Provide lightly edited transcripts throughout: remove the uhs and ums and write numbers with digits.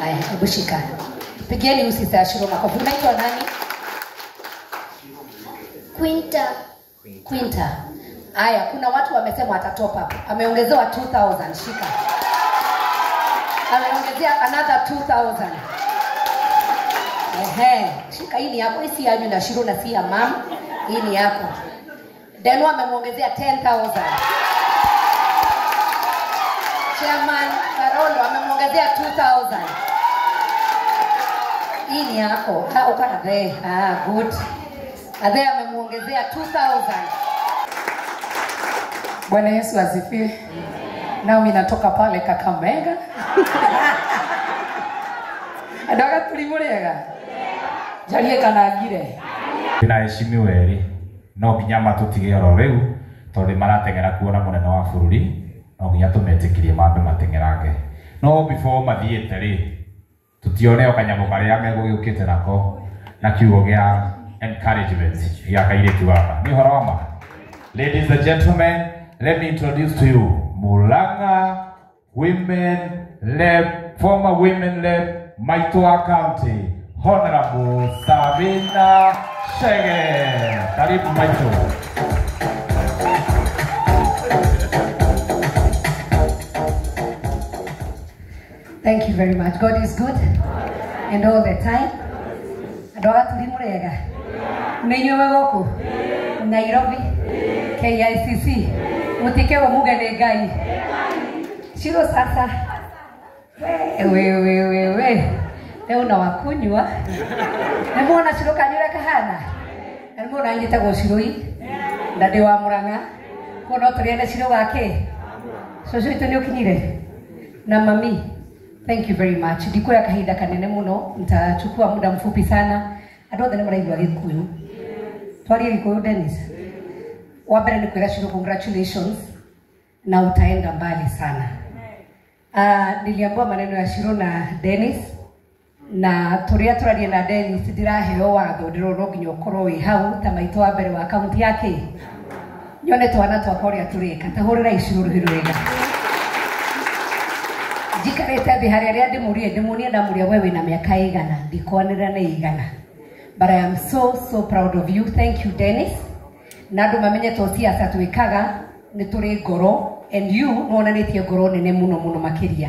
Aya, hebu shika. Pigieni usisa Shiro makofi. Unaitwa nani? Quinta. Quinta. Aya, kuna watu wamesema wata top up. Ameongezewa 2000, shika. Ameongezea another 2000. Ehe, shika hii ni yako, hii si yanyu na Shiro na si ya mam. Hii ni yako. Deno amemuongezea 10,000. Chairman Karondo amemuongezea 2,000. Hii ni yako. Ah, uka Adhe. Ah, good. Adhe amemuongezea 2,000. Bwana Yesu asifiwe. Nami natoka pale Kakamega. Andaga tulimurega. Jarie kana ngire. Naheshimiwa eri no nginya matutige oro riu tondu marateng'era kuona munene wa bururi no nginya tumetikirie mambe mateng'erange no before mathiete ri tutione o kanyamu karia megũgĩũkĩte nako na kiugo gĩa encouragement gĩa kairĩtu gaka nĩ ũhoro wa ma. Ladies and gentlemen, let me introduce to you Murang'a Women Rep, former Women Rep, Maitwa County, Honorable Sabina Chege. Karibu Maitwa. Thank you very much. God is good and all the time. Andũ a Tulimurega. Nĩ inyuĩ gũkũ Nairobi KICC mutikewo muge nĩ Ngai. Shiro sasa. We we we we. Leo na wakunywa. Nĩ muona Shiro kanyura kahana. Na nĩ muona njĩtagwo Shiroi. Na ndĩ wa Murang'a. Koguo no tũrĩane Shiro gake. Cũcũ witũ nĩ ũkinyire. Na mami, thank you very much. Ndikuoya kahinda kanene muno, nitachukua muda mfupi sana. Andũ othe nĩ maraigua Gĩkũyũ. Twarie Gĩkũyũ Dennis. Wa mbere nĩ kwĩra Shiro congratulations na utaenda mbali sana. Niliambiwa maneno ya Shiro na Dennis na turia turarie na Dennis ndiraheo watho ndirona nginya ukorwo wi hau ta maitũ wa mbere wa kaunti yake nyone twana twakwa ũrĩa tũreka ta hũrĩra Shiro rũhĩ rwega. Njikarĩte thĩ harĩa arĩa ndĩmũrie ndĩmuonie ndamũria we wĩna mĩaka ĩigana ndikwanĩrĩra nĩ igana. But I am so so proud of you. Thank you Dennis. Na andũ mamenye to siasa twĩkaga nĩ tũrĩ ngoro and you nĩwonanĩtie ngoro nene mũno mũno makĩria.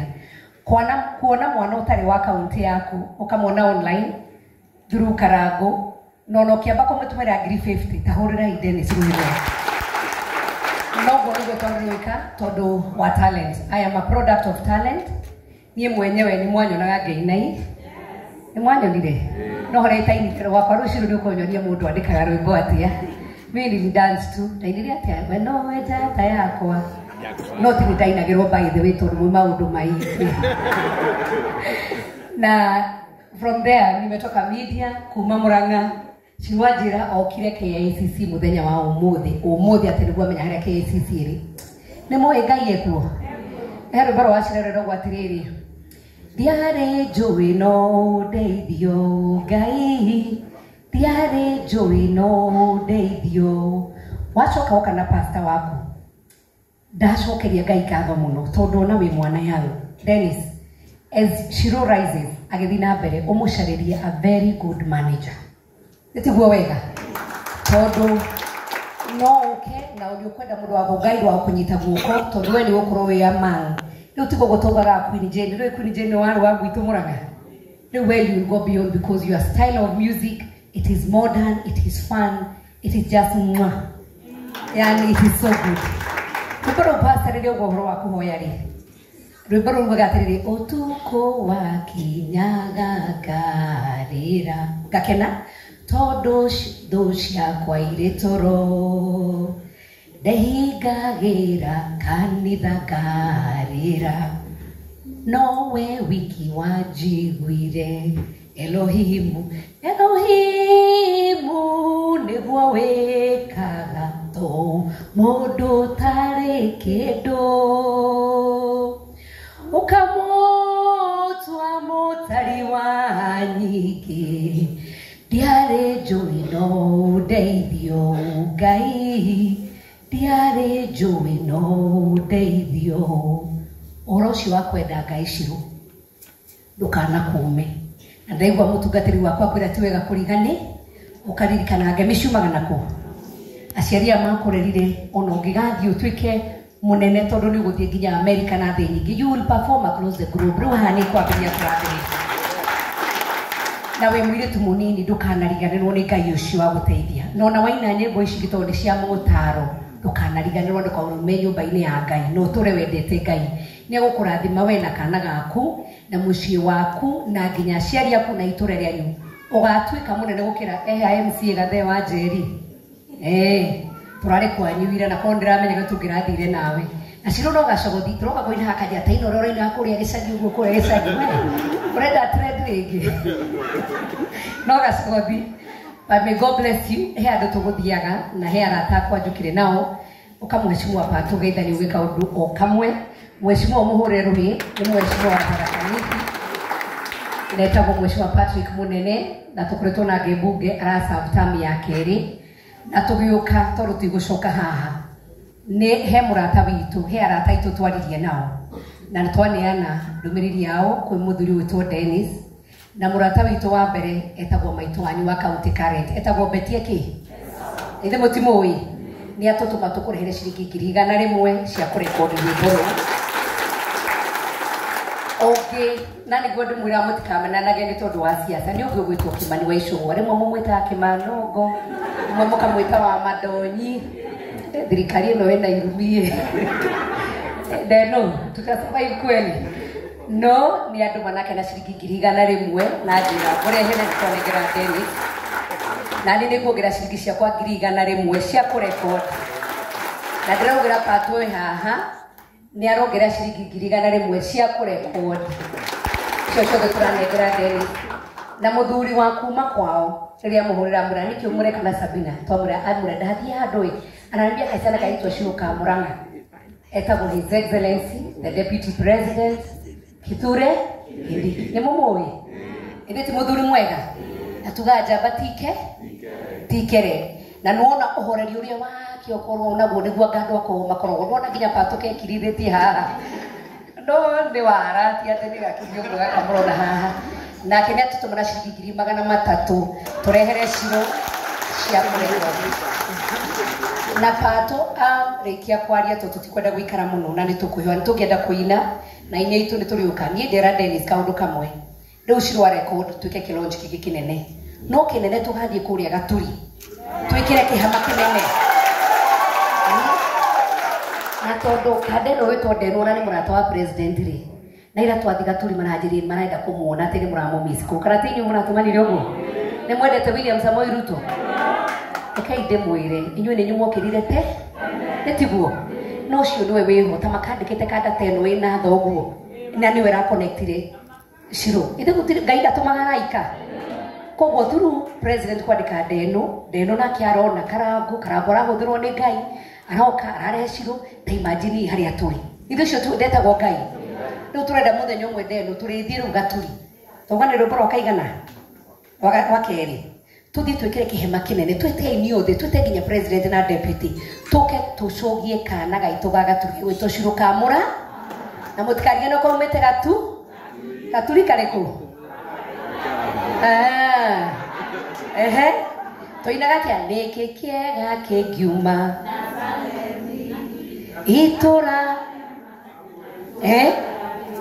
Kuona mwana ũtarĩ wa kaunti yaku ũkamwona online through Karango na ona ũkĩamba kũmũtũmĩra 50 ta hũrĩrai Dennis rũhĩ rwega. Noguo nĩguo twagĩrĩirwo tondũ wa talent. I am a product of talent. Niĩ mwenyewe nĩ mwanyonaga ngĩinai. Nĩ mwanyonire? No harĩa itainĩte gwakwa rũciũ nĩ ũkũnyonia mũndũ andĩkaga rwĩmbo atĩa. Mimi nili dance tu. Ndainire atĩa? We nowe njata yakwa. No ti nĩndainagĩrwo by the way tondũ mwĩ maũndũ maingĩ. Na from there nimetoka media kuma Murang'a. Shiro okire KICC muthenya wa umuthi umuthi ati niguo amenya haria KICC iri. Nĩ mũĩ Ngai ekuo. He rwĩmbo rwa Shiro rwĩragwo atĩrĩrĩ, ndiarĩ njũĩ no ndeithio Ngai, ndiarĩ njũĩ no ndeithio. Wacoka woka na pastor waku, ndacokeria Ngai ngatho mũno tondũ ona wĩ mwana yau. Dennis, as Shiro rises agĩthiĩ na mbere ũmũcarĩrie a very good manager. Nĩ tiguo wega tondũ no ũke na ũrĩ ũkwenda mũndũ wa gũgairwo wa kũnyita guoko tondũ we nĩ ũgũkorwo wĩ among. Rĩu tiguo gũtũgaga Queen Jane. Rĩu Queen Jane nĩ warĩ wa gwitũ Murang'a. Rĩu we you will go beyond because your style of music, it is modern, it is fun, it is just mwah. Yani it is so good. Rwĩmbo rũu pastor rĩrĩa ũguo ũhoro wa kũhoya rĩ, rwĩmbo rũu rugaga atĩrĩrĩ, ũtukũ wakinyaga ngarĩra ngakena tondũ thũ ciakwa irĩ toro ndehingagĩra kanitha ngarĩra nowe wiki wanjiguire Elohimu Elohimu nĩguo wĩkaga tũ mũndũ ũtarĩ kĩndũ ũkamũtua mũtari wa nyingĩ ndiarĩ njũĩ no ndeithio Ngai ndiarĩ njũĩ no ndeithio. Ũhoro ũcio wa kwenda Ngai Shiro Ndukanakume. Na ndaigua mutungatiri wakwa kwira ti wega kurigani ukaririkana ngemi ciumaga naku. Aciari aya makurerire ona ungigathii utuike munene tondu ni uguthii nginya America na thi nyingi, you will perform across the globe. Riu haha ni kwambiria kurambiria. Na we mwiritu munini ndukanariganirwo ni Ngai ucio wa guteithia. Na ona waina nyimbo ici tondu ni cia mutaro, ndukanariganirwo ndukaume nyumba-ini ya Ngai, na uture wendete Ngai. Ni egukurathima we na kana gaku na mucii waku na nginya aciari aku na itura rianyu. Ugatuika munene gukira AMC Gathe wa Njeri. Turari kwanyu ira na korwo ndiramenyaga tungirathire nawe. Na ciro no gacogothi turoka koina hakaja ta ino roro ina kuria gicagi uguo kuria gicagi. Urenda trend ringi. No gacogothi. But may God bless you. He andu tuguthiaga na he arata akwa njukire nao. Ukamwheshimu apa tugeithania ugika undu o kamwe. Mheshimiwa muhure ruhi ni mheshimiwa wa Tharaka Nithi. Netagwo Mheshimiwa Patrick Munene na tukoretwo nake mbunge araserve term ya keri na tugiuka tondu tigucoka haha ni he murata witu he arata itu twaririe nao na twaneana ndumiriri yao kwi muthuri witwo Dennis na murata witu wa mbere etagwo maitu wanyu wa county current etagwo Betie ki ithe mutimui ni atutuma tukurehere ciringi 100,000 cia kurekodi rwimbo rũu. Okay, na niguo ndimwira mutikamenanage ni tondu wa siasa ni ungi ugwitwo Kimani wa Icũng'wa rimwe mumwitaga Kimanongo rimwe mukamwita wa Madonyi. Thirikari ĩno ĩna irumie ndeno tutasurvive kweli no ni andu manake na ciringi 100,000 na njira ngurehe na twanengera Dennis na ni nikuongerera ciringi ciakwa 100,000 cia kurekodi na ndĩraugĩra patwo haha ni arongerera ciringi 100,000 cia kurekodi icio ciothe tũranengera Dennis na muthuri wa kuma kwao riria muhurira mura nikio mureka na Sabina twamura amura ndathie handu ĩ ananiambia kaicana kaitwa Ciũka Murang'a etagwo His Excellency the Deputy President Kithure Kindiki ni mumuĩ ĩndĩ ti muthuri mwega na tuga njamba tike tikere na nuona uhoreri uria wake ukorwo naguo niguo anga andu akorwo makoragwo nuona nginya patuke ekirithĩtie haha no nĩ wara ti atĩ nĩ gakinyia ũguo gaka mũrona haha nake nĩ atũtũmana ciringi 300,000 tũrehere ciro cia kũrekodi na pato arĩkia kwaria tondũ tũtikwenda gũikara mũno na nĩ tũkwĩhoa nĩ tũngĩenda kũina na inya itũ nĩ tũrĩũka niĩ ndera Dennis kaũndũ kamwe rĩu ciro wa record tuĩke kĩlaunch kĩngĩ kĩnene no kĩnene tũgathiĩ kũrĩa Gaturi twĩkĩre kĩhama kĩnene na tondũ kande ĩno wĩtwo Ndenwo na nĩ mũrata wa president rĩ na ira twathi Gaturi maranjĩrĩire marenda kũmuona atĩ nĩ mũramũmiss kũu kana ti inyuĩ mũratũmanire ũguo nĩ mwendete William Samoei Ruto rekei ndĩmwĩre inyuĩ nĩ inyuĩ mwokĩrire te nĩ tiguo no ũcio nĩwe wĩho ta makandĩkĩte kanda ta ĩno ĩna thoguo na nĩwe ĩrakonectire Ciro ithe gũtirĩ Ngai ndatũmaga araika koguo through president kwandĩka Ndeno Ndeno nake arona Karango Karango arahũthĩrwo nĩ Ngai aroka ararehe Ciro ta imagine harĩa tũrĩ ithe ũcio ndetagwo Ngai rĩu tũrenda mũthenya ũmwe Ndeno tũrĩthiĩ rĩu Gaturi tauga nĩ rwĩmbo rwa kaigana wa kerĩ tũthiĩ twĩkĩre kĩhema kĩnene twĩte aini othe twĩte nginya president na deputy tũke tũcũgie kana gaitũ ga Gaturi gwĩtwo Ciro Kamũra na mũtikariganĩrwo kaumĩte Gatu Gaturi karĩkũ ehe tũinaga atĩa nĩkĩ kĩega kĩngiuma itũra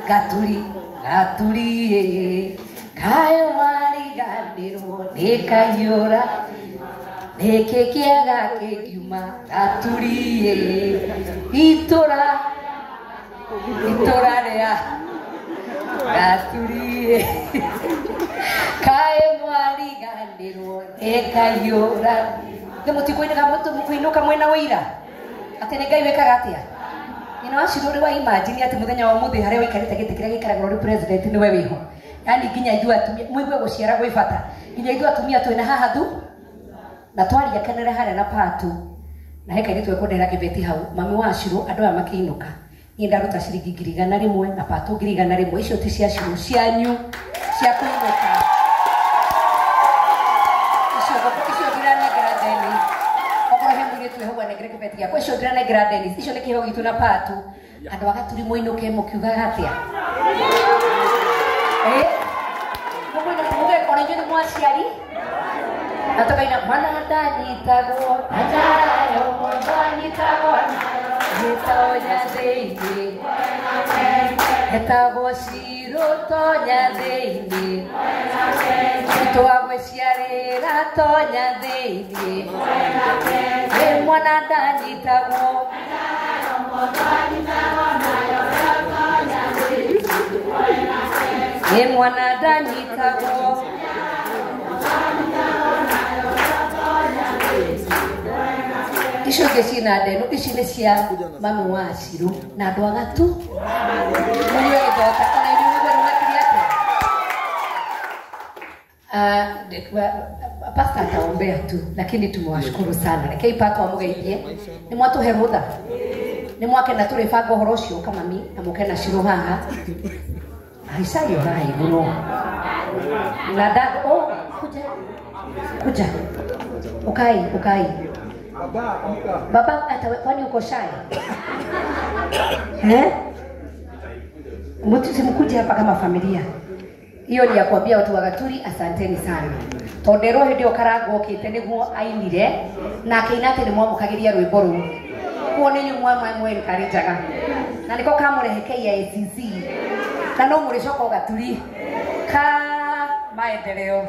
Gaturi Gaturi kayo wariganĩrwo nĩ kahiũra nĩkĩ kĩega kĩngiuma Gaturi itũra itũra rĩa Gaturi kayo wariganĩrwo nĩ kahiũra nĩ mũtikũinĩka mũkũinũka mwena wĩira atĩ nĩ Ngai wĩkaga atĩa nyina wa Ciro rĩ wa imagine atĩ mũthenya wa ũmũthĩ harĩa wĩikarĩte gĩtĩ kĩrĩa gĩikaragĩrwo nĩ president nĩwe wĩho yani nginya ithuĩ atumia mũigue gũciara gwĩ bata nginya ithuĩ atumia twĩna haha thu na twaria kenere harĩa na patu na he kairĩtu ekũndehera kĩbeti hau mami wa Ciro andũ aya makĩinũka niĩ ndaruta ciringi 100,000 na patu 100,000 icio ti cia Ciro cianyu cia kũinũka icio ndiranengera Dennis okorwo he mũirĩtu wĩho anengere kĩbeti gĩakwa icio ndiranengera Dennis icio nĩ kĩheo gitũ na patu andũ a Gaturi mũinũke mũkiugaga atĩa Muge ona inyuĩ nĩ mwaciari na tũkaina mwana ndanyitagwo na njarayo mũndũ anyitagwo nayo gĩtonya thĩinĩ etagwo Shiro tonya thĩinĩ twagwĩciarĩra tonya thĩinĩ ĩ mwana ndanyitagwo ĩ mwana ndanyitagwo. Icio ingĩ ciĩna ndenu, ici nĩ cia mami wa Shiro na andũ a Gatu. Mũnyue gĩthota ona inyuĩ ũguo nĩmwekire atĩa? Pastor ataombea tu, lakini tumewashukuru sana. Rekei Pato amũgeithie. Nĩ mwatũhe rũtha, nĩ mwakena tũrĩbanga ũhoro ũcio ũka mami na mũke na Shiro haha. Haicario haha igũrũ na nda oh, kuja kuja, ukai ukai baba, hata kwani uko shy eh? Mtu simkuje hapa kama familia. Hiyo ni ya kuambia watu wa Gaturi asanteni sana. Tondero hĩndĩ ĩyo Karango okĩte nĩguo ainire na akĩina atĩ nĩ mwamũkagĩria rwĩmbo rũu. Kuo nĩ inyuĩ mwamwenkarĩnjaga na nĩko kamũrehe KICC na no mũrĩcoka o Gaturi ka maendeleo.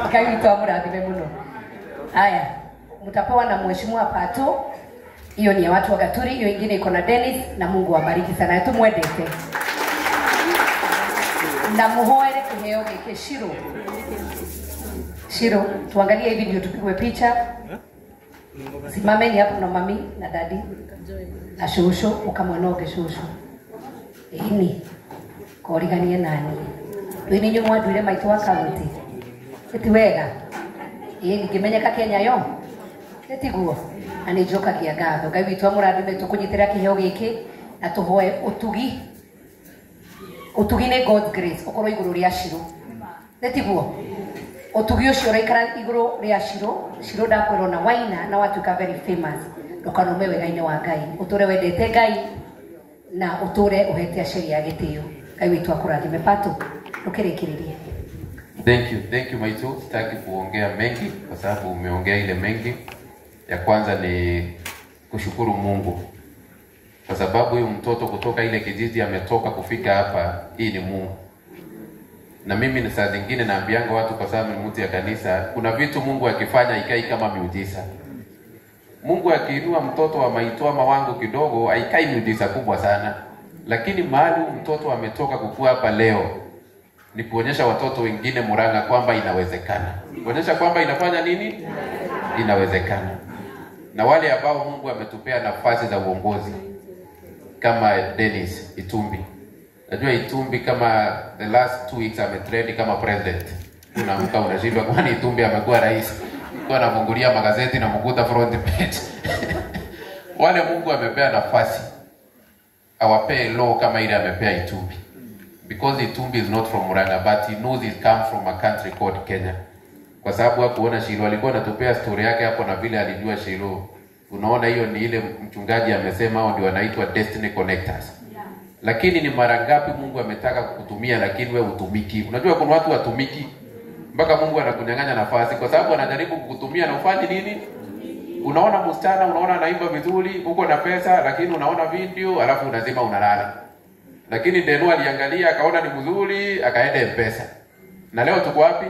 Ngai witũ amũrathime mũno. Haya, mtapewa na mheshimiwa Pato. Hiyo ni ya watu wa Gaturi, hiyo ingine iko na Dennis na Mungu awabariki sana. Tumwendete na muhoere kiheo giki Shiro. Shiro, tuangalie hivi ndio tupigwe picha. Simameni hapo na mami na dadi na shushu, ukamwenoge shushu. Ini koriganie nani. Ini inyuĩ mwanduire maitũ wa kaunti. Ĩti wega. Ĩĩ ngĩmenyeka Kenya yo. Ĩtiguo. Na nĩ njokagia ngatho. Ngai witũ amũrathime tũkũnyitĩra kĩheo gĩkĩ na tũhoe ũtugi. Ũtugi nĩ God's grace ũkorwo igũrũ rĩa Shiro. Nĩtiguo. Ũtugi ũcio ũraikara igũrũ rĩa Shiro. Shiro ndakwĩrwo na waina na watuĩka very famous. Ndũkanaume wega-inĩ wa Ngai. Ũtũre wendete Ngai na ũtũre ũhete aciari a gĩtĩo. Ngai witũ akũrathime. Pato, ndũkĩrĩkĩrĩrie. Thank you Maitu. Sitaki kuongea mengi kwa sababu umeongea ile mengi. Ya kwanza ni kushukuru Mungu kwa sababu huyu mtoto kutoka ile kijiji ametoka kufika hapa, hii ni Mungu. Na mimi ni saa zingine naambianga watu, kwa sababu ni mtu ya kanisa, kuna vitu Mungu akifanya ikai kama miujiza. Mungu akiinua mtoto wa Maitu ama wangu kidogo, haikai miujiza kubwa sana. Lakini mahali mtoto ametoka kukua hapa leo ni kuonyesha watoto wengine Murang'a kwamba inawezekana. Kuonyesha kwamba inafanya nini? Inawezekana. Na wale ambao Mungu ametupea nafasi za uongozi kama Dennis Itumbi. Najua Itumbi kama the last 2 weeks ametrend kama president. Unaamka unashindwa kwani Itumbi amekuwa rais. Kwa anafungulia magazeti na mkuta front page. Wale Mungu amepea nafasi awapee law kama ile amepea Itumbi. Because Itumbi is not from Murang'a, but he knows he come from a country called Kenya. Kwa sababu hakuona Shiro, alikuwa anatupea story yake hapo na vile alijua Shiro. Unaona hiyo ni ile mchungaji amesema hao ndio wanaitwa destiny connectors. Yeah. Lakini ni mara ngapi Mungu ametaka kukutumia lakini wewe utumiki? Unajua kuna watu watumiki mpaka Mungu anakunyang'anya nafasi kwa sababu anajaribu kukutumia na ufanye nini? Unaona msichana, unaona anaimba vizuri, uko na pesa lakini unaona video alafu unazima unalala. Lakini Deno aliangalia akaona ni mzuri, akaenda M-Pesa. Na leo tuko wapi?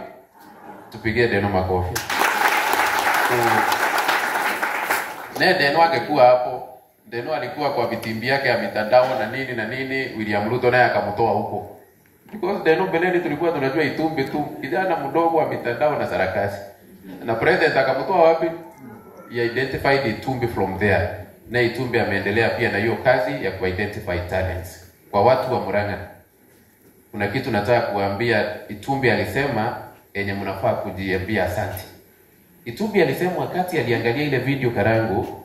Tupigie Deno makofi. Ne Deno angekuwa hapo, Deno alikuwa kwa vitimbi yake ya mitandao na nini na nini, William Ruto naye akamtoa huko. Because Deno mbeleni tulikuwa tunajua Itumbi tu, kijana mdogo wa mitandao na sarakasi. Na president akamtoa wapi? He identified Itumbi from there. Na Itumbi ameendelea pia na hiyo kazi ya kuidentify talents. Kwa watu wa Murang'a, kuna kitu nataka kuambia. Itumbi alisema yenye mnafaa kujiambia asante. Itumbi alisema wakati aliangalia ile video Karangu,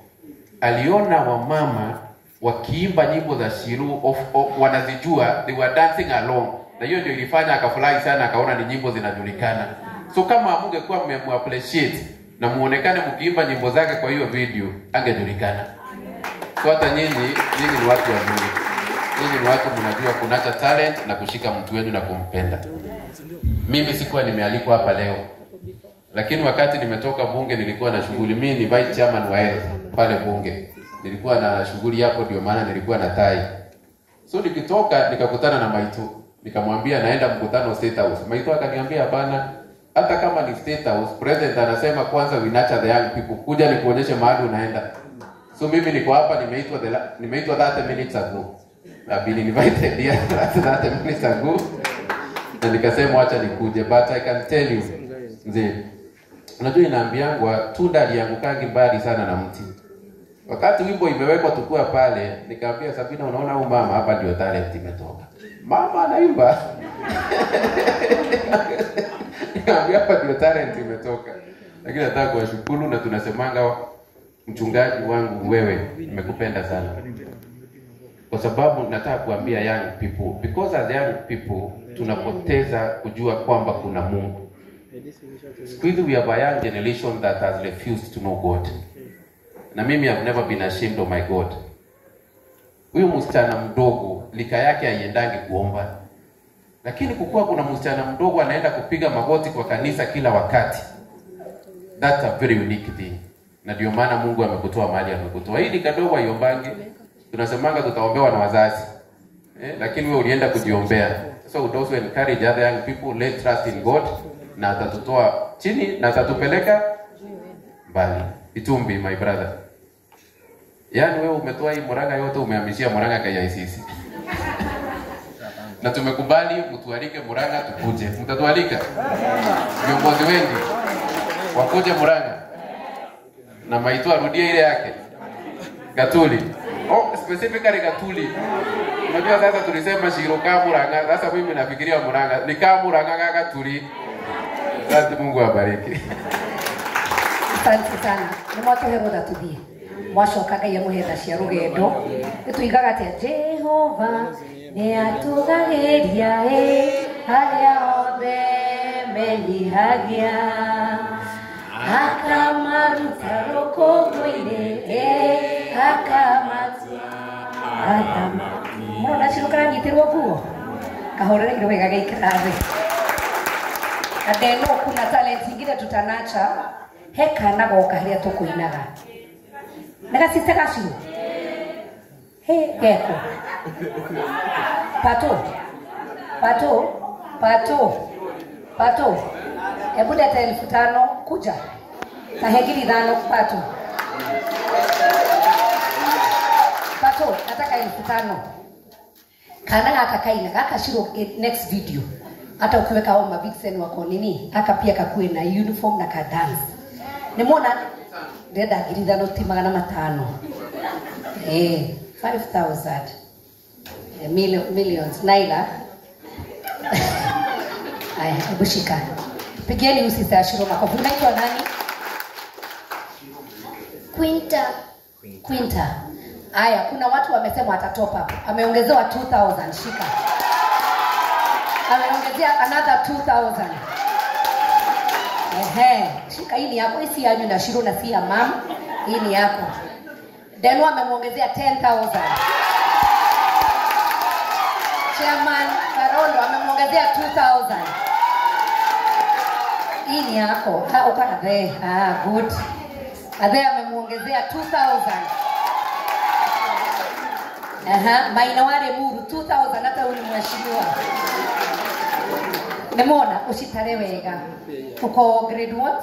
aliona wamama wakiimba nyimbo za Shiro wanazijua, they were dancing along. Na hiyo ndio ilifanya akafurahi sana, akaona ni nyimbo zinajulikana. So kama mungekuwa mmemappreciate na muonekane mkiimba nyimbo zake kwa hiyo video, angejulikana. So hata nyinyi ni watu wazuri. Ninyi ni watu mnajua kunacha talent na kushika mtu wenu na kumpenda. Mimi sikuwa nimealikwa hapa leo, lakini wakati nimetoka bunge nilikuwa na shughuli. Mimi ni vice chairman wa health pale bunge, nilikuwa na shughuli hapo, ndio maana nilikuwa na tai. So nikitoka nikakutana na Maitu, nikamwambia naenda mkutano State House. Maitu akaniambia hapana, hata kama ni State House, president anasema kwanza we nurture the young people, kuja nikuonyeshe mahali unaenda. So mimi niko hapa, nimeitwa 30 minutes ago. I've been invited here 30 minutes ago. Na nikasema acha nikuje, but I can tell you mzee, unajua inaambiangwa tunda liangukangi mbali sana na mti. Wakati wimbo imewekwa tukua pale, nikamwambia Sabina, unaona huyu mama hapa ndio talent imetoka. Mama anaimba. Nikamwambia hapa ndio talent imetoka. Lakini nataka kuwashukuru, na tunasemanga mchungaji wangu wewe, nimekupenda sana. Kwa sababu nataka kuambia young people, because as young people tunapoteza kujua kwamba kuna Mungu. Siku hizi we have a young generation that has refused to know God. Na mimi have never been ashamed of my God. Huyu msichana mdogo lika yake haiendangi kuomba. Lakini kukua kuna msichana mdogo anaenda kupiga magoti kwa kanisa kila wakati. That's a very unique thing. Na ndio maana Mungu amekutoa mahali amekutoa. Hii kadogo haiombangi. Tunasemanga tutaombewa na wazazi. Lakini wewe ulienda kujiombea. So we also encourage other young people, let trust in God, na atatutoa chini na atatupeleka mbali. Itumbi, my brother. Yaani wewe umetoa hii Murang'a yote, umehamishia Murang'a KICC. Na tumekubali mtualike Murang'a tukuje. Mtatualika? Viongozi wengi wakuje Murang'a. Na Maitu arudie ile yake. Gatuli. Oh, specifically Gatuli. Unajua sasa tulisema Shiro ka Murang'a, sasa mimi nafikiria Murang'a. Ni ka Murang'a Gatuli. Sasa Mungu awabariki. Asante sana. Ni mwatuhe rutha tuthie. Mwacoka Ngai amũhe tha cia rũgendo. Nĩtuigaga atĩa? Jehova nĩatũgagĩria ĩ arĩa othe menyihagia, akamaruta rũkũngũ-inĩ ĩ akamatua athamaki. Mũrona Shiro karanyitĩrwo nguo? Kahorereirwo wega gaikara thĩ. And then kuna talent ingine tutanacha he kana goka haria tukuinaga. Nagasita gaciru. He geko. Pato. Pato. Pato. Pato. Hebu leta 5,000 kuja. Kahegiri 5 pato. Pato nataka 5,000. Kana gaka kaina gaka Shiro next video. Hata ukiweka hao mavixen wako nini, aka pia kakue na uniform na ka dance. Nimeona ndenda 5,000 ti 500. 5,000. Millions naila. Aya, hebu shika. Pigieni usista Shiro makofi. Unaitwa nani? Quinta. Quinta. Aya, kuna watu wamesema watatop up. Ameongezewa 2,000, shika. Ameongezea another 2,000. Ehe, shika hii ni yako, hii si yanyu na Shiro na si ya mam, hii ni yako. Deno amemuongezea 10,000. Chairman Karondo amemuongezea 2,000. Hii ni yako. Ha, uka there. Ah, good. Adhe amemuongezea 2,000. Aha, Mainaware Muru 2,000 hata huyu mheshimiwa. Nimeona ushitare wega. Uko grade what?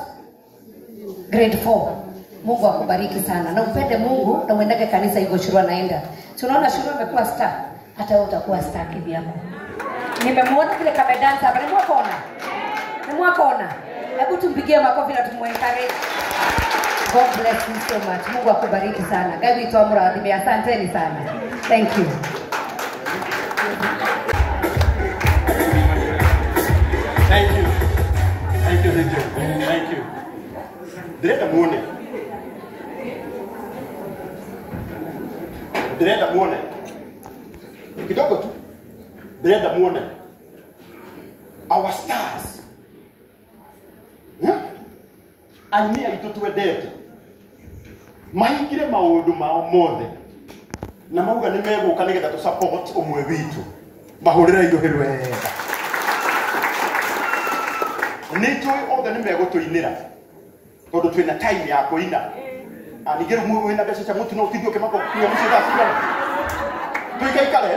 Grade 4. Mungu akubariki sana. Na upende Mungu na uendeke kanisa hivyo Shiro anaenda. Tunaona Shiro amekuwa star. Hata wewe utakuwa star kivyako. Nimemuona vile kamedansa hapa. Nimekuona. Nimekuona. Hebu tumpigie makofi na tumuencourage. God bless you so much. Mungu akubariki sana. Gabi tuamradhi. Asanteni sana. Thank you. Thank you. Thank you, DJ. Thank you. Ndĩrenda muone. Ndĩrenda muone. Kidogo tu. Ndĩrenda muone. Our stars. Aini aitũ twendete. Mahingire maũndũ mao mothe. Na mauga nĩ megũka nĩgetha tũ support ũmwe witũ. Mahũrĩre iruhĩ wega. Nĩ njũĩ othe nĩ megũtũinĩra tondũ twĩna time ya kũina. Ningĩ rĩu wĩna mbeca cia mũtu no ũtinde ũkĩmaka nginya mũciĩ thaa cigana. Tũikaikare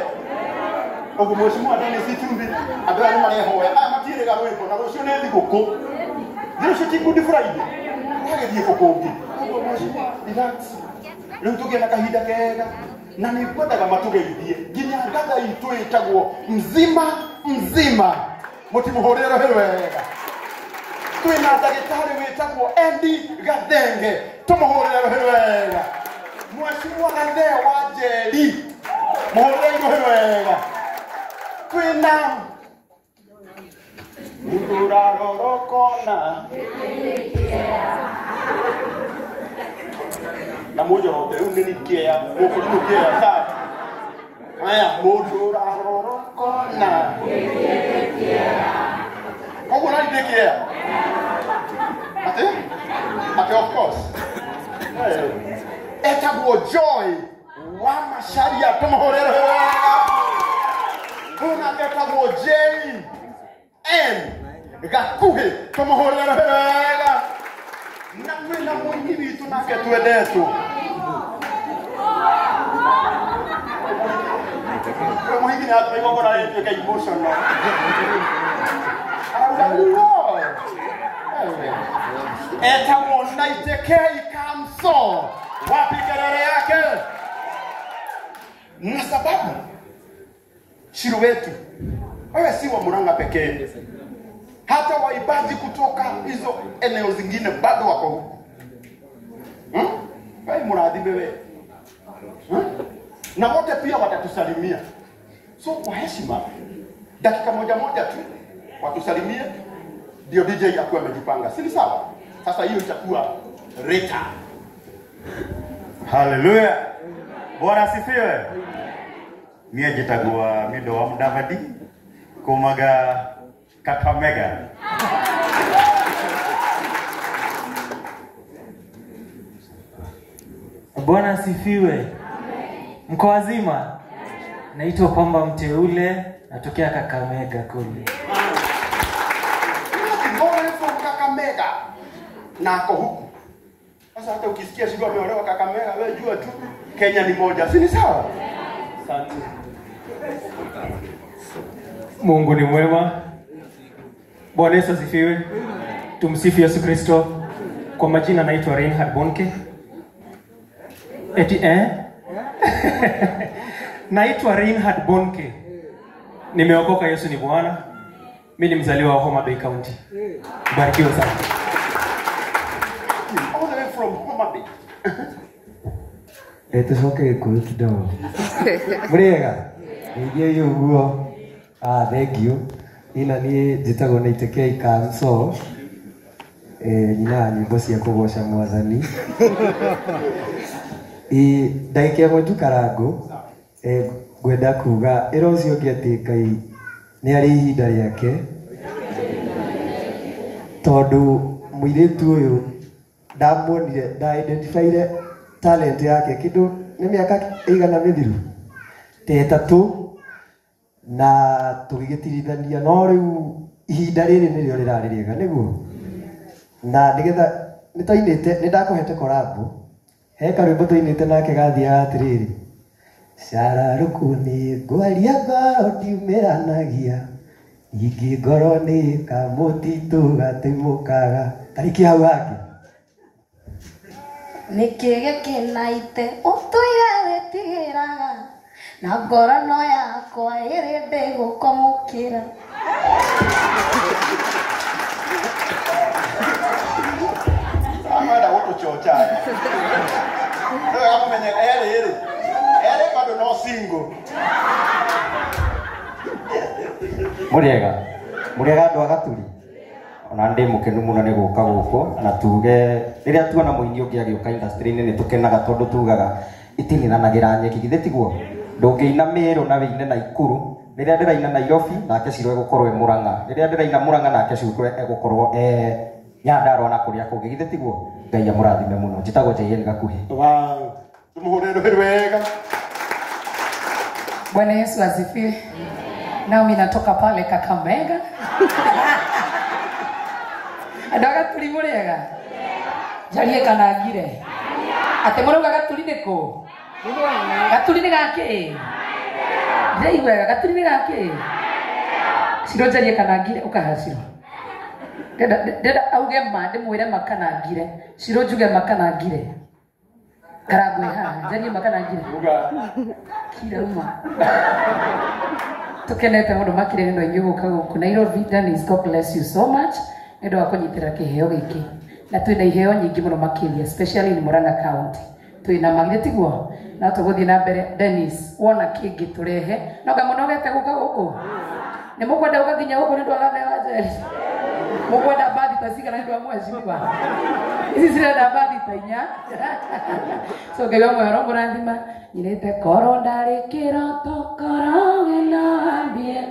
ũguo Mheshimiwa Dennis Itumbi, andũ aya nĩ marehoya, aya matiĩrĩga rwĩmbo na rũciũ nĩ thigũkũ. Rũciũ ti Good Friday, ũragĩthiĩ kũ kũngĩ? Ũguo Mheshimiwa, relax. Rĩu tũgĩe na kahinda kega na nĩ ngwendaga matũgeithie nginya ngatha itũ ĩtagwo mzima mzima. Mũtimũhũrĩre rũhĩ wega. Twĩna ndagĩtarĩ wĩtagwo Andy Gathenge, tũmũhũrĩre rũhĩ wega. Mheshimiwa Gathee wa Njeri, mũhũrĩre rũhĩ wega. Twĩna Mũndũrarorokona na mũnjorote rĩu nĩ kĩea mũkũrimũ kĩea sawa. Aya mũndũrarorokona koguo nani ndĩ kĩea atĩ atĩ of course etagwo Joy wa Macharia, tũmũhũrĩre wega. Ũyũ nake etagwo Jane N Gakuhĩ, tũmũhũrĩre wega. Na twĩna mũini witũ nake twendetwo. Ũyũ mũhiki nĩ atũma igongona rĩtuĩke emotional. Arauga no. Etagwo Naitekei Kamso, wapi kelele yake? Na sababu Shiru wetu, wewe si wa Murang'a pekee, hata waimbaji kutoka hizo eneo zingine bado wako huku. Wewe murathime wewe. Na wote pia watatusalimia. So kwa heshima, dakika moja moja tu watusalimie, ndio DJ akuwe amejipanga. Si ni sawa? Sasa hiyo itakuwa reta. Haleluya. Bwana asifiwe. Mie njitagwo Mindo wa Mudavadi kumaga Kakamega. Bwana asifiwe. Mko wazima? Naitwa Pamba Mteule, natokea Kakamega kule. Mbona from Kakamega? Na ako huku. Sasa hata ukisikia sijui ameolewa Kakamega, wewe jua tu Kenya ni moja. Si ni sawa? Asante. Mungu ni mwema. Bwana Yesu asifiwe. Tumsifu Yesu Kristo. Kwa majina naitwa Reinhard Bonke. Eti eh? Naitwa Reinhard Bonke. Nimeokoka, Yesu ni Bwana. Mimi ni mzaliwa wa Homa Bay County. Barikiwe sana. All the way from Homa Bay. Tucoke Gĩkũyũ kidogo. Mũrĩega? Nĩirie ũguo. Thank you. Ina niĩ njĩtagwo Naitekei Kamso. Nyinaga nyĩmbo cia kũgoca Mwathani. Ndagĩka ĩmwe tu Karangũ, ngwenda kuga ĩra ũcio ũngĩ atĩ Ngai nĩ arĩ ihinda rĩake, tondũ mũirĩtu ũyũ ndamuonire, nda identifyire talent yake kĩndũ nĩ mĩaka ĩigana mĩthiru ta 3 na tũgĩgĩtirithania, no rĩu ihinda rĩrĩ nĩrĩo rĩrarĩ rĩega nĩguo. Na nĩgetha nĩtwainĩte, nĩndakũhete korambo, he karwĩmbo twainĩte nake gathiaga atĩrĩrĩ, cararũkũ nĩ ngwaria ngoro ndiumĩranagia, ningĩ ngoro nĩ kamũtitũ gatimũkaga. Tarĩki hau hangĩ. Nĩkĩ gĩkĩnaite ũtũire wĩtigĩraga, na ngoro no yakwa ĩrĩ ndĩgũkũmũkĩra. Amwenda gũtũchocha. Rĩu amũmenye erĩ rĩ, erĩ bado no single. Mũrĩega. Mũrĩega andũ a Gaturi. Ona ndĩ mũkenu mũno nĩ gũka gũkũ, na tuge rĩrĩa tuona mũini ũngĩ agĩũka industry-inĩ nĩ tũkenaga tondũ tugaga itininanagĩra nyeki, githĩ tiguo? Ndũngĩina Mĩrũ na wĩine Naikuru. Rĩrĩa ndĩraina Nairobi nake Shiro egũkorwo e Murang'a, rĩrĩa ndĩraina Murang'a nake Shiro egũkorwo e Nyandarua na kũrĩa kũngĩ, githĩ tiguo? Ngai amũrathime mũno. Njĩtagwo JN Gakuhĩ. Wow. Tũmũhũrĩre rũhĩ wega. Bwana Yesu asifiwe. Nami natoka pale Kakamega. Andũ a Gaturi mũrĩega? Njarie kana ngire? Atĩ mũrauga Gaturi nĩ kũ? Gaturi nĩ gakĩ? Ndĩraigua wega, Gaturi nĩ gakĩ? Ciro njarie kana ngire ũkaha Ciro. Ndĩrenda auge ma ndĩmwĩre ma kana ngire. Ciro njuge ma kana ngire. Karangwe haha, njarie ma kana ngire. Kira uma. Tukenete mũno makĩria nĩ inyuĩ gũka gũkũ Nairobi. Dennis, God bless you so much. Nĩ ũndũ wa kũnyitĩrĩra kĩheo gĩkĩ. Na twĩna iheo nyingĩ mũno makĩria, especially in Murang'a County. Twĩna magithĩ tiguo? No tũgũthiĩ na mbere. Dennis, wona kĩngĩ tũrehe. No nga mũnogete gũka gũkũ? Nĩ mũkwenda gũka nginya gũkũ nĩ ũndũ wa Gathee wa Njeri? Mũkwenda mbathi ta cigana nĩ ũndũ wa mheshimiwa? Ici cirenda mbathi ta inya. So Ngai wa muoyo mũrathima. Nyinĩte korwo ndarĩ kĩroto korwo wĩnambie.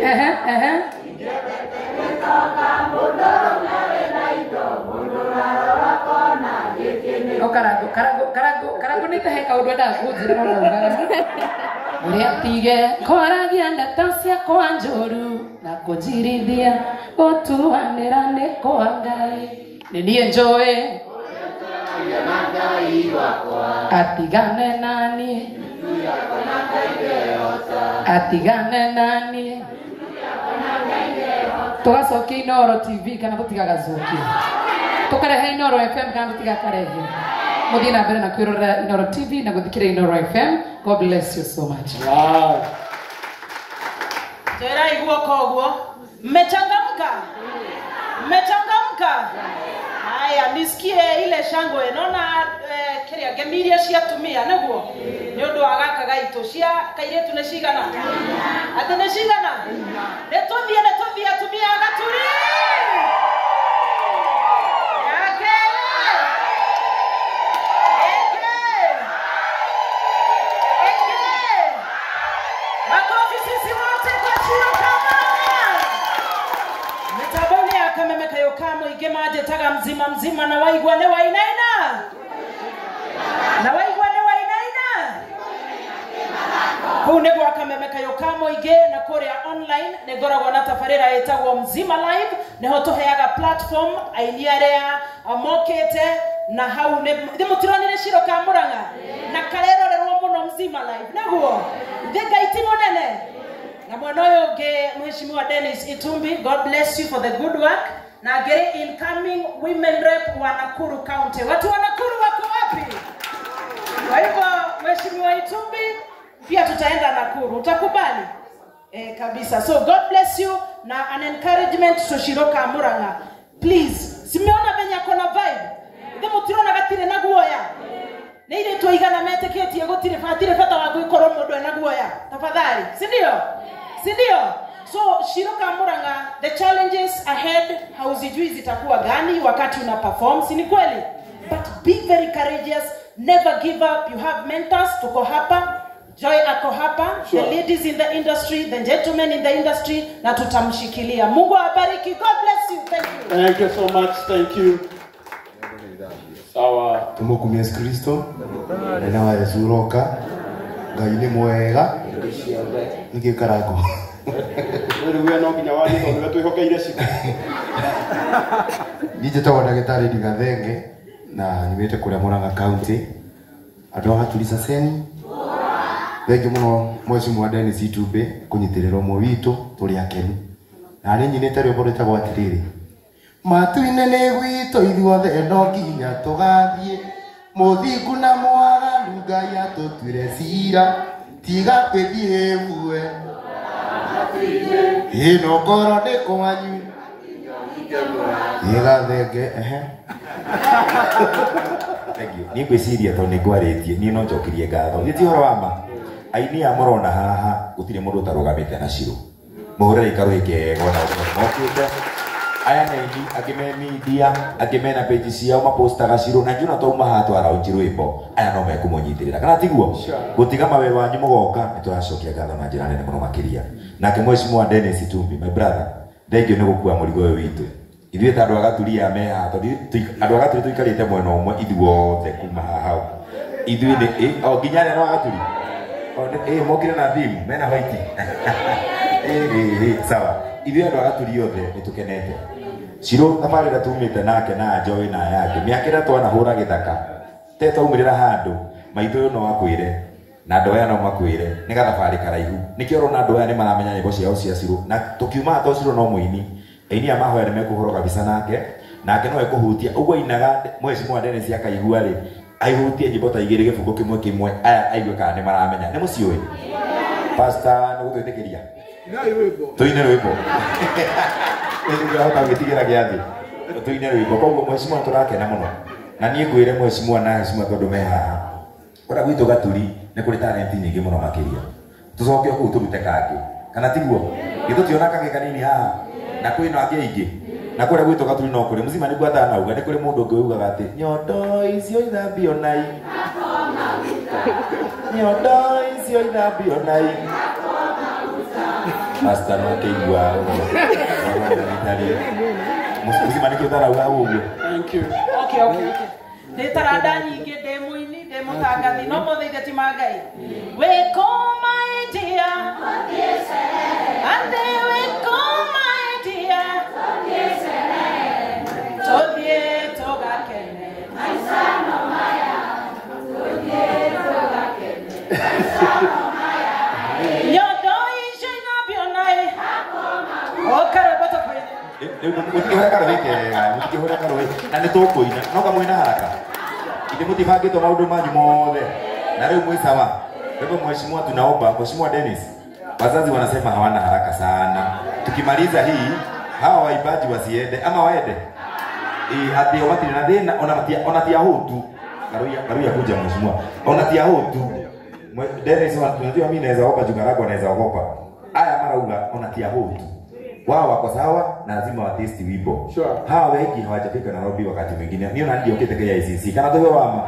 Ehe, ehe. O karango, karango, karango, karango nĩ he kaũndũ endaga kũnjĩra no ndaugaga. Ũrĩa tige kwaragia ndeto ciakwa njũru na kũnjirithia gũtuanĩra nĩ kwa Ngai. Nĩ niĩ njũĩ atigane naniĩ, atigane naniĩ. Tũgacokia Inooro TV kana tũtigagacokia? Tũkarehe Inooro FM kana tũtigakarehe? Mũthiĩ na mbere na kwĩrorera Inooro TV na gũthikĩrĩria Inooro FM. God bless you so much. Wow. Terai guoko ũguo. Mmechangamka? Mmechangamka? Haya, nisikie ile shangwe. Naona kiria ngemi cia atumia nĩguo nĩ ũndũ wa gaka gaitũ cia kairĩtu nĩ cigana? Atĩ nĩ cigana? Nĩ tũthiĩ, nĩ tũthiĩ atumia a Gaturi. Ya kerĩ. Ĩngĩ. Ĩngĩ. Makofi sisi wote kwa Shiro Kamara. Mĩtambo-inĩ ya Kameme Kayo ka mũingĩ manjĩtaga mzima mzima na waigua nĩ wainaina. Na waigua nĩ wainaina. Kũu nĩ gwa Kameme Kayo ka mũingĩ na kũrĩa online nĩ ngoragwo na tabarĩra ĩtagwo Mzima Live, nĩho tũheaga platform aini arĩa mokĩte na hau nĩ mũtironire Shiro ka Murang'a na karerorerwo mũno Mzima Live nĩguo thĩ Ngai ti mũnene. Na mwena ũyũ ũngĩ Mheshimiwa Dennis Itumbi, God bless you for the good work. Na ngĩrĩ incoming women rep wa Nakuru County. Watu wa Nakuru wako wapi? Kwa hivyo Mheshimiwa Itumbi pia tutaenda Nakuru, utakubali? Kabisa. So God bless you na an encouragement to Shiro ka Murang'a. Please, simeona venye ako na vibe. Ithe mũtirona gatirĩ na guoya. Nĩ irĩtu aigana metĩkĩtie gũtirĩ hatirĩ bata wa gũkorwo mũndũ ena guoya. Tafadhali, si ndio? Si ndio? So Shiro ka Murang'a, the challenges ahead hauzijui zitakuwa gani wakati una perform, si ni kweli? But be very courageous, never give up. You have mentors, tuko hapa. Joy ako hapa, sure. The ladies in the industry, the gentlemen in the industry, na tutamshikilia. Mungu awabariki. God bless you. Thank you. Thank you so much. Thank you. Sawa. Tumukumia Yesu Kristo. Na wa Yesu roka. Ngai nĩ mwega. Nĩkĩ karango. Rĩu we no nginya warie tondũ nĩwe twĩhokeire ciko. Niĩ njĩtagwo ndagĩtarĩ Ndigathenge na nyumĩte kũrĩa Murang'a County. Andũ a Gaturi Ceceni. Thengiũ mũno Mheshimiwa Dennis Itumbi kũnyitĩrĩra ũmwe witũ tũrĩ akenu. Na nĩ nyinĩte rwĩmbo rwĩtagwo atĩrĩrĩ. Matu-inĩ nĩ gwitũ ithuothe no nginya tũgathiĩ. Mũthingu na mwaganu Ngai atũtuĩre cira. Tiga kwĩthiĩ bue. Ĩno ngoro nĩ kwanyu. Ĩgathenge, ehe. Thank you. Niĩ ngwĩciria tondũ nĩ ngwarĩtie, niĩ no njokerie ngatho. Githĩ ti ũhoro wa ma? Aini aya mũrona haha gũtirĩ mũndũ ũtarũgamĩte na Shiro. Mũhũrĩre ikarũhĩ kega ona ũguo mokĩte. Aya nĩ aini, angĩ me media, angĩ mena page ciao mapostaga Shiro, na ngiuna twauma haha twaraunji rwĩmbo, aya no mekũmũnyitĩrĩra. Kana tiguo? Gũtiga mawĩra wanyu mũgoka, nĩ tũracokia ngatho na njĩra nene mũno makĩria. Nake Mheshimiwa Dennis Itumbi, my brother, thengiũ nĩ gũkua mũrigo ũyũ witũ. Ithuĩ ta andũ a Gaturi aya me haha, tondũ andũ a Gaturi tũikarĩte mwena ũmwe ithuothe kuma haha hau. Ithuĩ nĩ o nginya arĩa no Gaturi. O mokire na thimu mena white. Sawa. Ithuĩ andũ a Gaturi othe nĩ tũkenete. Shiro thabarĩ ĩrĩa tumĩte nake na Joy na yake mĩaka ĩrĩa twanahũra gĩthaka te twaumĩrĩra handũ maitũ ũyũ no akwĩre na andũ aya no makwĩre nĩ gathabarĩ karaihu nĩkĩo ũrona andũ aya nĩ maramenya nyĩmbo ciao cia Shiro na tũkiuma to Shiro no mũini aini a mahoya nĩ mekũhũrwo kabisa nake nake no ekũhutia ũguo ainaga mheshimiwa Dennis akaigua rĩ aihutie nyĩmbo ta igĩrĩ gĩbungo kĩmwe kĩmwe aya aigue kana nĩ maramenya nĩ mũciũĩ pastor nĩ gũtwĩtĩkĩria tũine rwĩmbo nĩtũrahota gwĩtigĩra gĩathĩ tũine rwĩmbo koguo mheshimiwa tũrakena mũno na niĩ ngwĩre mheshimiwa na heshimiwa tondũ me haha kũrĩa gwitũ Gaturi nĩ kũrĩ talent nyingĩ mũno makĩria tũcoke kũu tũrute kangĩ kana tiguo gĩtũtiona kangĩ kanini haha na kwĩna angĩ aingĩ na kũrĩa gwitũ Gaturi no kũrĩ mũcima nĩguo atanauga nĩ kũrĩ mũndũ ũngĩ ugaga atĩ nyondo icio ithambio nai nyondo icio ithambio nai pastor no akĩigua mũcima nĩkĩo ũtarauga hau ũguo. Thank you. Okay, okay, okay. Ndĩ taranda nyingĩ ndĩ mũini ndĩ mũtangathi no mothe ithe ti ma Ngai. Wĩkũma idea atĩ wĩkũma idea tũthiĩ tũgakene nyondo icio ithambio naĩ ũkarwĩmbo tũkũine mũtikĩhũre karũĩ kega mũtikĩhũre karũĩ na nĩ tũkũina no kamwĩna haraka ithe mũtibangĩtwo maũndũ manyu mothe na rĩu mwĩ sawa. Kwa hivyo mheshimiwa, tunaomba mheshimiwa Dennis, wazazi wanasema hawana haraka sana, tukimaliza hii hawa waimbaji wasiende ama waende atĩ o matirĩ na thĩna ona ti ahũtu Karuya kuja mheshimiwa ona ti ahũtu Dennis, unajua mimi naweza ogopa Jukaragwa naweza ogopa aya marauga ona ti ahũtu wao wako sawa na lazima watesti wimbo. Sure. Hawa wengi hawajafika Nairobi wakati mwingine. Niĩ ona ndiokĩte KICC kana tũhe wama.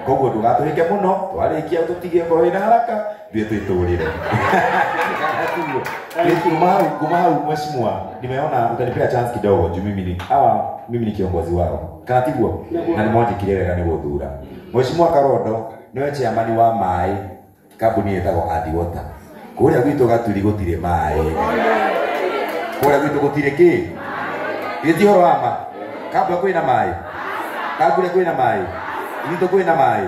Koguo ndũgatũhĩke mũno twarĩkia tũtige ngoro ĩna haraka thiĩ twĩtũrĩre. Kuma hau mheshimiwa, nimeona utanipea chance kidogo juu mimi ni hawa mimi ni kiongozi wao. Kana tiguo? Na nĩmwanjĩkire wega nĩ gũthura. Mheshimiwa Karondo nĩwe chairman wa maĩ kambuni ĩtagwo Adi Water. Kũrĩa gwitũ Gaturi gũtirĩ maĩ. Kũrĩa gwitũ gũtirĩ kĩ? Githĩ ti ũhoro wa ma? Kambura kwĩna maĩ? Kambura kwĩna maĩ? Ithu kwĩna maĩ?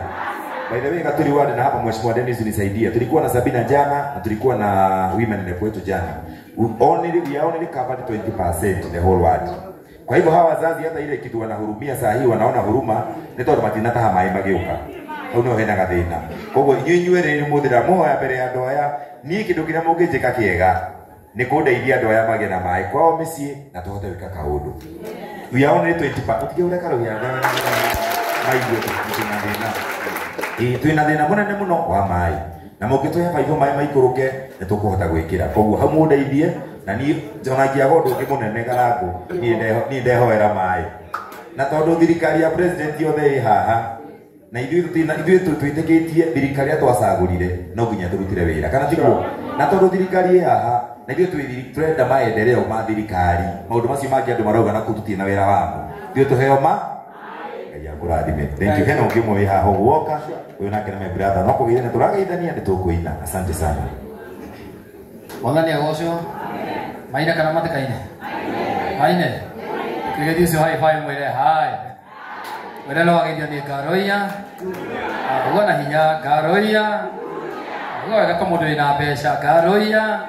By the way, Gaturi ward na hapa mheshimiwa Dennis unisaidie. Tulikuwa na Sabina jana na tulikuwa na women rep wetu jana. We only covered 20% the whole ward. Kwa hivyo hawa wazazi hata ile kitu wanahurumia saa hii wanaona huruma nĩ tondũ matinataha maĩ magĩũka. Hau nĩho hena gathĩna. Koguo inyuĩ inyuerĩ mũthĩra mũhoya mbere ya andũ aya niĩ kĩndũ kĩrĩa mũngĩnjĩka kĩega nĩ kũndeithia andũ aya magĩe na maĩ kwao mĩciĩ na tũhote gwĩka kaũndũ. We are only 20%. Ũtige ũreka rũhĩa maigue twĩna thĩna. Twĩna thĩna mũnene mũno wa maĩ na mũngĩtũhe baibũ maĩ maikũrũke nĩ tũkũhota gwĩkĩra. Koguo hau mũndeithie na niĩ ona ingĩaga ũndũ ũngĩ mũnene Karangũ niĩ ndehoera maĩ. Na tondũ thirikari ya president yothe ĩ haha na ithuĩ twĩtĩkĩtie thirikari ĩrĩa twacagũrire no nginya tũrutire wĩra kana tiguo? Na tondũ thirikari ĩ haha na ithuĩ tũrenda maendeleo ma thirikari maũndũ macio mangĩ andũ marauga na kũu tũtirĩ na wĩra wamo ithuĩ tũheo ma Ngai akũrathime. Thank you. Hena ũngĩ ũmwe wĩ haha ũguo woka ũyũ nake nĩ my brother no kũgeithania tũrageithania nĩ tũkũina. Asante sana. Mwathani agocwo. Maine kana matikaine? Maine. Kĩgeithio ũcio high five mwĩre hi. Mwĩre no wageithio nĩ Ngaroia. Ũguo na hinya Ngaroia. Ũguo wega ta mũndũ wĩna mbeca Ngaroia.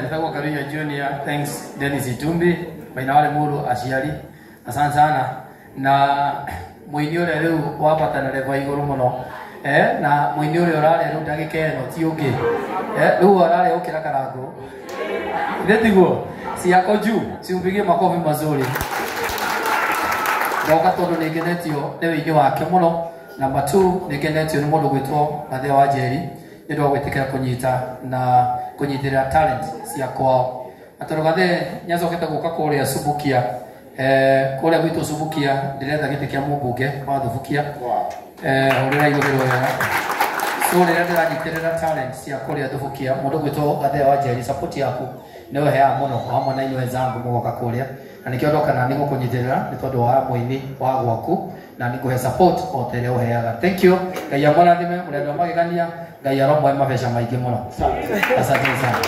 Njĩtagwo Ngaroia Junior. Thanks Dennis Itumbi maina wale mũrũ aciari. Asante sana. Na mũini ũrĩa rĩu wambata na level igũrũ mũno. Na mũini ũrĩa ũrarĩa rĩu ndagĩka ĩno ti ũngĩ. Rĩu ararĩa gũkĩra Karangũ. Githĩ tiguo? Ciako juu, simpigie makofi mazuri. Ndoka tondũ nĩ ngenetio nĩ wĩini wake mũno. Number 2 nĩ ngenetio nĩ mũndũ gwĩtwo Gathea wa Njeri nĩ ũndũ wa gwĩtĩkĩra kũnyita na kũnyitĩrĩra talent cia kwao. Na tondũ Gathea nĩ acokete gũka kũrĩa Subukia, kũrĩa gwitũ Subukia ndĩretha gĩtĩ kĩa mũmbunge wa Thubukia. Hũrĩra igũrũ wega. So rĩrĩa ndĩranyitĩrĩra talent cia kũrĩa Thubukia, mũndũ gwĩtwo Gathea wa Njeri, support yaku Nĩ ũheaga mũno o hamwe na inyuĩ wenzangu mũgoka kũrĩa na nĩkĩo ndoka na nĩ gũkũnyitĩrĩra nĩ tondũ wa mũini wa gwaku na nĩ ngũhe support o ta ĩrĩa ũheaga. Thank you. Ngai amũrathime, mũrĩ andũ a magegania. Ngai aromũhe mabeca maingĩ mũno. Asante sana.